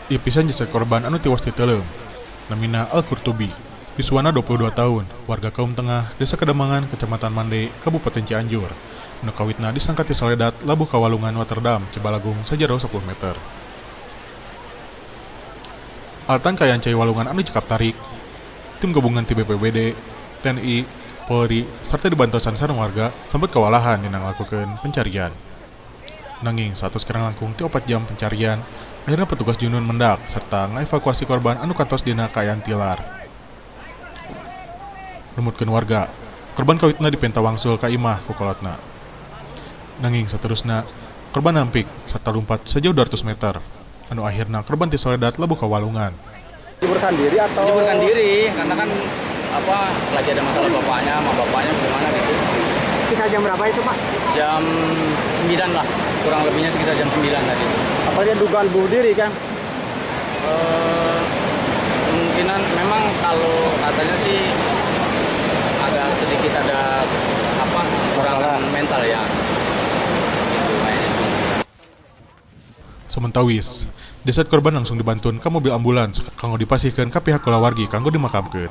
Ieu pisan jasad korban anu tiwas titeuleum. Namina Al-Qurtubi. Yuswana 22 tahun, warga Kaum Tengah, Desa Kademangan, Kecamatan Mande, Kabupaten Cianjur. Nu kawitna disangka tisoledat labuh ka walungan Waterdam, Cibalagung, sajero 10 meter. Alatan kaayaan cai walungan anu cekap tarik, tim gabungan ti BPBD, TNI, Polri, serta dibantosan sareng warga sempat kewalahan dina ngalakukeun pencarian. Nanging saatos kirang langkung ti 4 jam pencarian, akhirnya petugas junun mendak serta ngaevakuasi korban anu kantos dina kaayaan tilar. Numutkeun warga, korban kawitna dipenta wangsul ka imah ku kolotna. Nanging saterusna, korban nampik serta lumpat sejauh 200 meter. Anu akhirna korban tisoledat labuh ka walungan. Menyeburkan diri atau Menyeburkan diri karena kan apa, lagi ada masalah bapaknya sama bapaknya gimana gitu. Sekitar jam berapa itu, Pak? Jam 9 lah, kurang lebihnya sekitar jam 9 tadi. Apa dia dugaan bunuh diri kan? Kemungkinan memang kalau katanya sih agak sedikit ada apa, kurangan mental ya. Gitu kayaknya sih. Samentawis, jasad korban langsung dibantun ke mobil ambulans kanggo dipasihkeun ka pihak kulawargi kanggo dimakamkeun.